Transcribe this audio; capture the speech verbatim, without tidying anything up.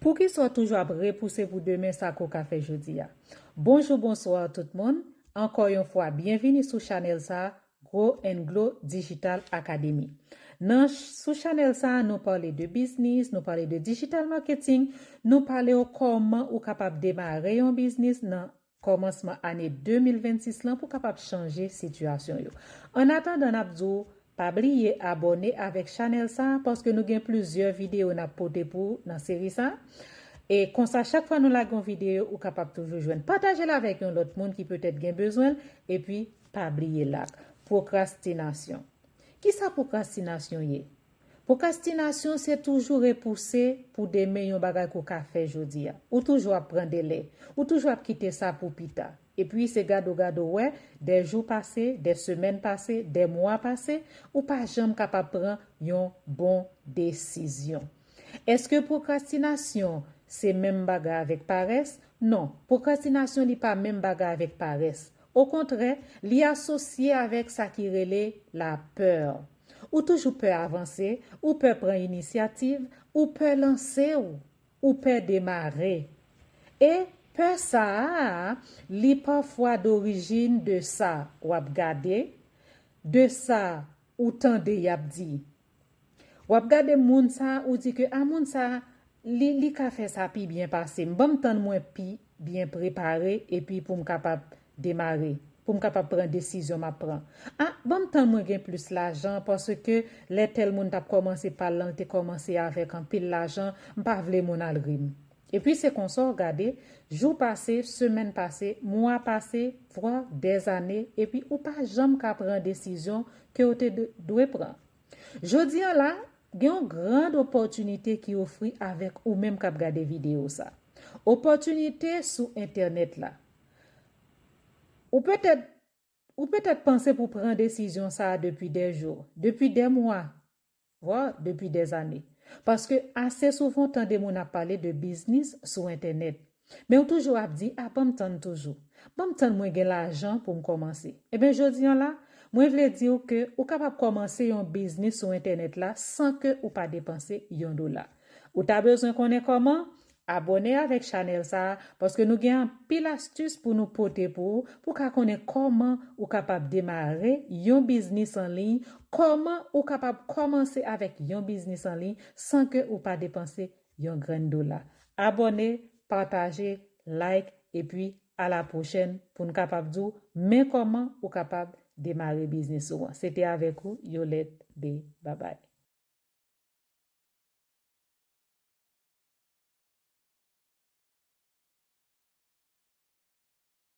Poukisa w toujou ap repouse pou demen sa ke w ka fè jodi a? Bonjou, bonswa tout moun. Ankò yon fwa, byenvini sou chanèl sa, Grow and Glow Digital Academy. Nan sou chanèl sa, nou pale de biznis, nou pale de digital marketing, nou pale w kòman ou kapab demare yon biznis nan kòmansman ane de mil vennsis lan pou kapab chanje sitiyasyon yo. Annatandan, n ap di w pa bliye abòne avèk chanèl sa, paske nou gen plizyè videyo n ap pote pou w nan seri sa. E konsa, chak fwa nou lage yon videyo, ou kapab toujou jwenn. Pataje l avèk yon lòt moun ki petèt gen bezwen l, epi pa bliye like. Pwokrastinasyon. Kisa pwokrastinasyon ye? Pwokrastinasyon se toujou repouse pou demen yon bagay ke w ka fè jodi a. Ou toujou ap pran delè. Ou toujou ap kite sa pou pita. Epi se gade w gade w wè, dè jou pase, dè semèn pase, dè mwa pase, ou pa janm kapab pran yon bon desizyon. Èske pwokrastinasyon se menm bagay avèk parès? Non, pwokrastinasyon li pa menm bagay avèk parès. Okontrè, li asosye avèk sa ki rele lapè. Ou toujou pè avanse, ou pè pran inisyativ, ou pè lanse w, ou pè demare. E pè sa a, li pafwa dorijin de sa w ap gade, de sa ou tande y ap di. W ap gade moun sa, ou di ke, a, moun sa, li, li ka fè sa pi byen pase m. Ban m tann mwen pi byen prepare, epi pou m kapab demare, pou m kapab pran desizyon m ap pran. A, ban m tann mwen gen plis lajan, paske lè tèl moun t ap kòmanse pale lan, l te kòmanse avèk anpil lajan, m pa vle moun al ri m. Epi se konsa w gade, jou pase, semèn pase, mwa pase, vwa dèzane, epi ou pa janm ka pran desizyon ke w te d-, dwe pran. Jodi a la, gen yon grand opòtinite ki ofri avèk ou menm k ap gade videyo sa. Opòtinite sou entènèt la. Ou petèt, ou petèt panse pou pran desizyon sa a depi dè jou, depi dè mwa, vwa depi dèzane. Paske ase souvan w tande moun ap pale de biznis sou entènèt. Men w toujou ap di, a, ban m tann toujou. Ban m tann mwen gen lajan pou m kòmanse. Ebyen, jodi a la, mwen vle di w ke ou kapab kòmanse yon biznis sou entènèt la san ke ou pa depanse yon dola. Ou ta bezwen konnen kòman? Abòne avèk chanèl sa a, paske nou gen anpil astis pou nou pote pou ou, pou w ka konnen kòman ou kapab demare yon biznis an liy, kòman ou kapab kòmanse avèk yon biznis an liy san ke ou pa depanse yon grenn dola. Abòne, pataje, like, epi a la pwochèn pou n kapab di w men kòman ou kapab demare biznis ou an. Se te avèk ou, Yolette B. Babay.